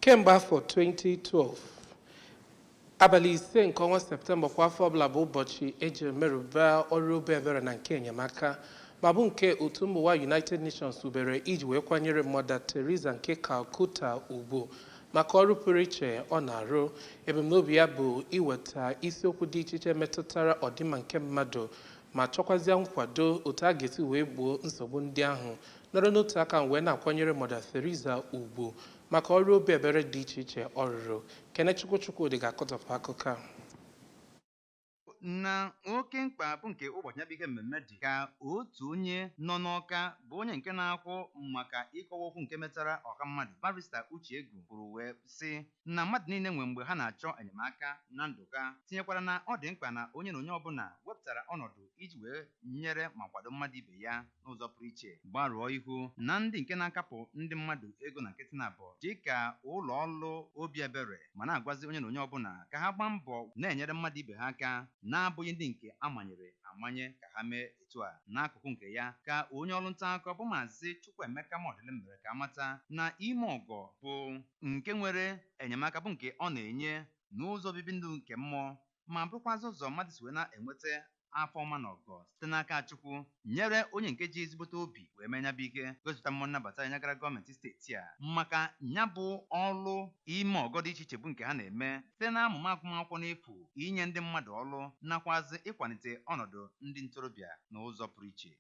Kemgbe afọ 2012, abalị 5 nke ọnwa Septemba kwa afọ ọbụla bụ ụbọchị eji emerụba ọrụ obi ebere na nke enyemaka, ma bụ nke otu mba ụwa United Nations wubere iji wee kwanyere Mother Teresa nke Calcutta ugwu maka ọrụ pụrụ iche ọ na-arụ. Ebumnobi ya bụ iweta isiokwu dị iche iche metụtara ọdịmma nke mmadụ ma chọkwazịa nkwado otu a ga-esi wee gboo nsogbu ndị ahụ, nọrọ n'otu aka wee na-akwanyere Mother Teresa ugwu maka ọrụ obi ebere dị iche iche ọ rụrụ. Kenechukwu Chukwudị ga-akọtọpụ akụkọ a. Na oke mkpa bụ nke ụbọchị ya bụ ihe mmemme dị ka otu onye nọ n'Ọka bụ onye nke na-akwụ maka ịkọwa okwu nke metara ọha mmadụ, Barrister Uche Egwu, kwuru wee sị na mmadụ niile nwee mgbe ha na-achọ enyemaka na ndụ ha, tinyekwara na ọ dị mkpa na onye na onye ọbụla wepụtara ọnọdụ iji wee nyere ma kwado mmadụ ibe ya n'ụzọ pụrụ iche. Gbarụọ ihu na ndị nke na-akapụ ndị mmadụ ego na nkịtị na abụọ dịka ụlọ ọrụ obi ebere, ma na-agwazi onye na onye ọbụla ka ha gbaa mbọ na-enyere mmadụ ibe ha aka na-abụghị ndị nke amanyere amanye ka ha mee etu a. N'akụkụ nke ya, ka onye ọrụ nta akụkọ bụ Maazị Chukwuemeka Mọdịlị mere ka amata na ime ọgọ bụ nke nwere enyemaka bụ nke ọ na-enye n'ụzọ obibi ndụ nke mmụọ, ma bụrụkwazị ụzọ mmadụ si wee na-enweta afọ ọma na ọgọ site n'aka Chukwu, nyere onye nke ji ezigbote obi wee mee nyabụ ike gosipụta mmụọ nnabata ya nyegara gọọmenti steeti a maka ya bụ ọrụ ime ọgọ dị iche iche bụ nke ha na-eme site na amụma agụmakwụkwọ n'efu, inye ndị mmadụ ọrụ, nakwazị ịkwalite ọnọdụ ndị ntorobịa n'ụzọ pụrụ iche.